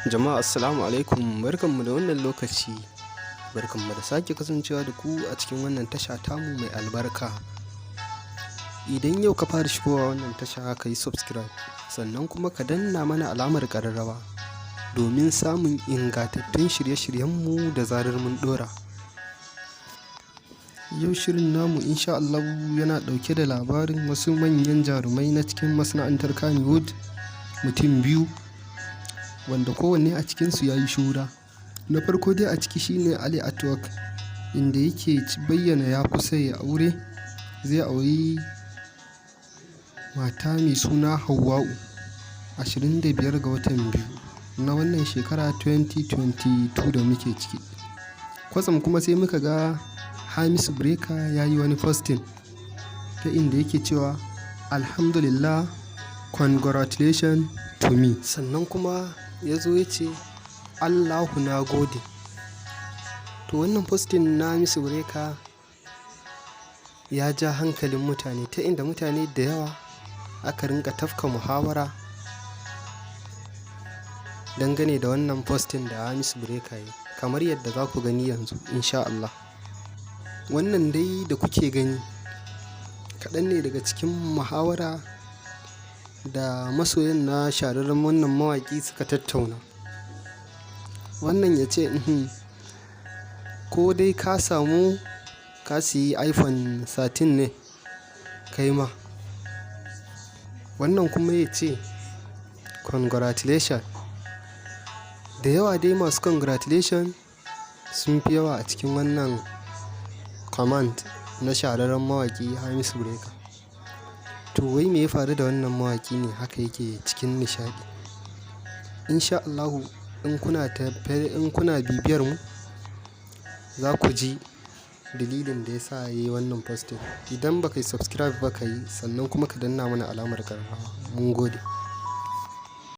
Jama'a, assalamu alaikum, barkanmu da wannan lokaci, barkanmu da sake kasancewa da ku a cikin wannan tasha tamu mai albarka. Idan yau ka fara shigowa wannan tasha, ka yi subscribe, sannan kuma ka danna mana alamar ƙararrawa domin samun ingantattun shirye-shiryenmu da zarar mun ɗora. Yau shirin namu, insha Allahu, yana ɗauke da labarin wasu manyan jarumai na cikin masana'antar Kannywood, mutum biyu, wanda kowanne a cikinsu ya yi shuhura. Na farko dai a ciki shine Ali Artwork, inda yake bayyana ya kusa ya aure, zai auri mata mai suna Hauwa'u 25 ga watan biyu na wannan shekara 2022 da muke ciki. Kwatsam kuma sai muka ga Hamisu Breaker ya yi wani posting ta inda yake cewa, "Alhamdulillah, congratulations to me." Sannan kuma ya zo ya ce, "Allahu na gode." To, wannan posting na Hamisu Breaker ya ja hankalin mutane, ta inda mutane da yawa aka rinƙa tafka muhawara dangane da wannan posting da Hamisu Breaker ya yi, kamar yadda za ku gani yanzu, insha Allah. Wannan dai da kuke gani kaɗan ne daga cikin muhawara da masoyan na shahararren wannan mawaƙi suka tattauna. Wannan ya ce, "Ko dai ka samu ka siyi iPhone 13 ne kai ma?" Wannan kuma ya ce, "Congratulation." Da yawa dai masu congratulation sun fi yawa a cikin wannan comment na shahararren mawaƙi Hamisu Breaker. To, wai me ya faru da wannan mawaƙi ne haka yake cikin nishaɗi? Insha Allahu, in kuna tafe, in kuna bibiyar mu, za ku ji dalilin da ya sa ya yi wannan posting. Idan ba ka yi subscribe ba, ka yi, sannan kuma ka danna mana alamar ƙararrawa. Mun gode.